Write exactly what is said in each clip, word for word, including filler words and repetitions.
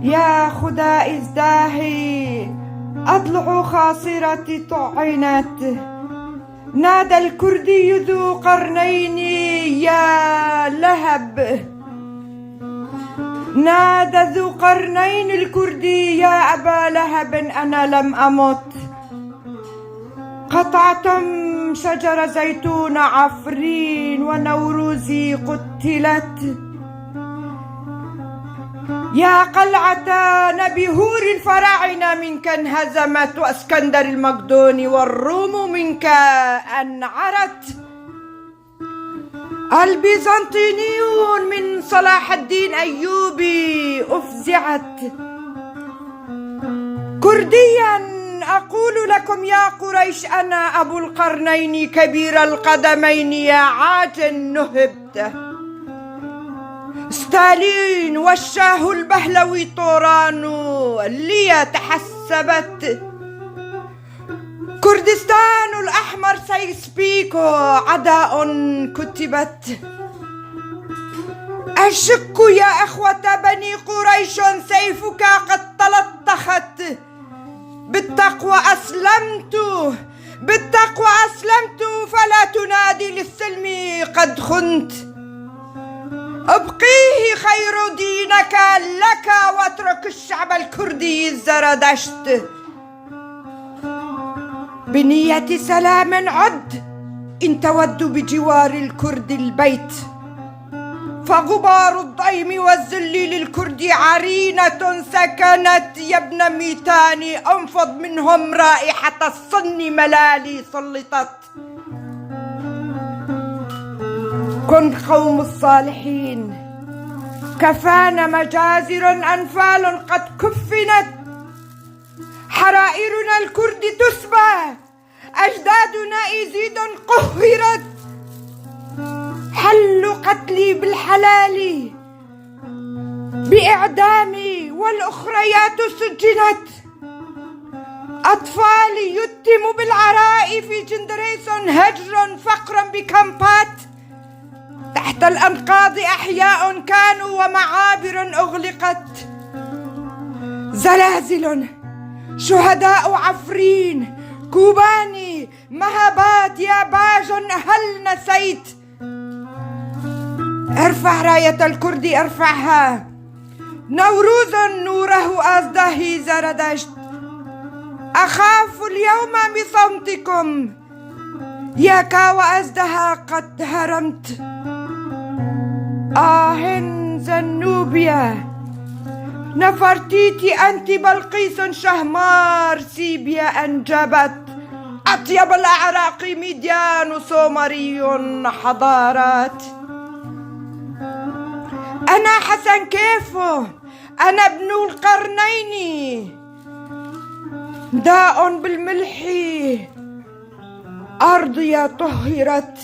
يا خدا إزداهي، أضلع خاصرتي طعنت. نادى الكردي ذو قرنين: يا لهب. نادى ذو قرنين الكردي: يا أبا لهب، أنا لم أمت. قطعتم شجر زيتون عفرين ونوروزي قتلت. يا قلعة نبهور الفراعنة منك انهزمت، واسكندر المقدوني والروم منك انعرت. البيزنطيون من صلاح الدين أيوبي أفزعت. كرديا أقول لكم يا قريش، أنا أبو القرنين كبير القدمين يا عاجل نهبت. ستالين والشاه البهلوي طورانو لي تحسبت. كردستان الأحمر سيسبيكو عداء كتبت. أشك يا إخوة بني قريش سيفك قد تلطخت. بالتقوى أسلمت، بالتقوى أسلمت، فلا تنادي للسلم قد خنت. ابقيه خير دينك لك واترك الشعب الكردي الزردشت. بنية سلام عد إن تود بجوار الكرد البيت. فغبار الضيم والذل للكرد عرينة سكنت. يا ابن ميتاني، انفض منهم رائحة الصن ملالي سلطت. كن قوم الصالحين. كفانا مجازر أنفال قد كفنت. حرائرنا الكرد تسبى. أجدادنا إيزيد قهرت. حل قتلي بالحلال بإعدامي والأخريات سجنت. أطفالي يتم بالعراء في جندريسون هجر فقرا بكامبات. تحت الأنقاض أحياء كانوا ومعابر أغلقت. زلازل، شهداء عفرين، كوباني، مهابات، يا باجن هل نسيت؟ ارفع راية الكرد، ارفعها. نوروز نوره آزداهي زردشت. أخاف اليوم من صمتكم. يا كاوى أزدها قد هرمت. آهن زنوبيا. نفرتيتي أنت بلقيس شهمار سيبيا أنجبت. أطيب الأعراق مديان سومري حضارات. أنا حسن كيفو، أنا ابن القرنين. داء بالملح أرضي طهرت.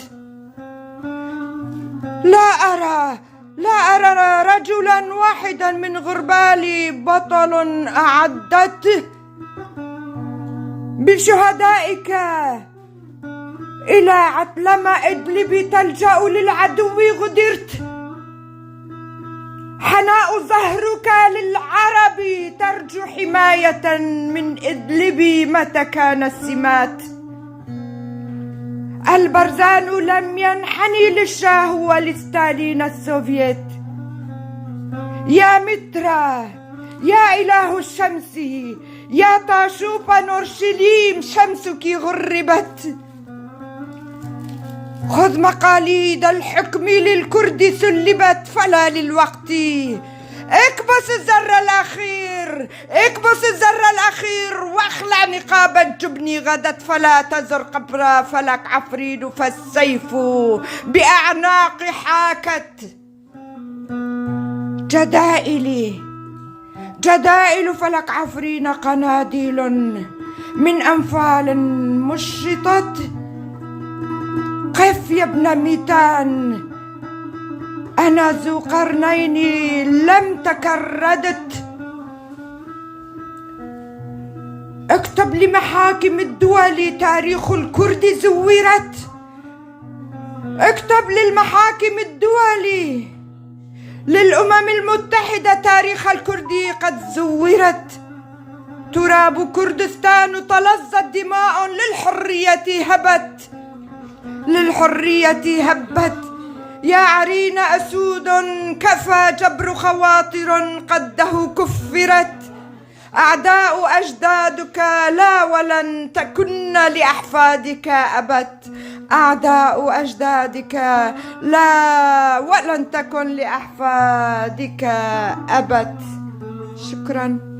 لا أرى، لا أرى رجلا واحدا من غربالي بطل أعدت بشهدائك إلى عتلمة إدلبي تلجأ للعدو غدرت. حناء زهرك للعرب ترجو حماية من إدلبي متى كان السمات. البرزان لم ينحني للشاه ولستالين السوفيت. يا مترا، يا إله الشمس، يا تاشوبا نورشليم شمسك غربت. خذ مقاليد الحكم للكرد سلبت فلا للوقت. اكبس الزر الأخير، اكبس الزر الأخير واخلع نقاب الجبن غدت فلا تزر قبر فلك عفرين فالسيف بأعناق حاكت. جدائلي، جدائل فلك عفرين قناديل من أنفال مشرطت. قف يا ابن ميتان، أنا ذو قرنين لم تكردت. اكتب لمحاكم الدول تاريخ الكرد زورت. اكتب للمحاكم الدولي للأمم المتحدة تاريخ الكرد قد زورت. تراب كردستان تلظت دماء للحرية هبت. للحرية هبت. يا عرين أسود، كفى جبر خواطر قده كفرت. أعداء أجدادك لا ولن تكن لأحفادك أبد. أعداء أجدادك لا ولن تكن لأحفادك أبد. شكرا.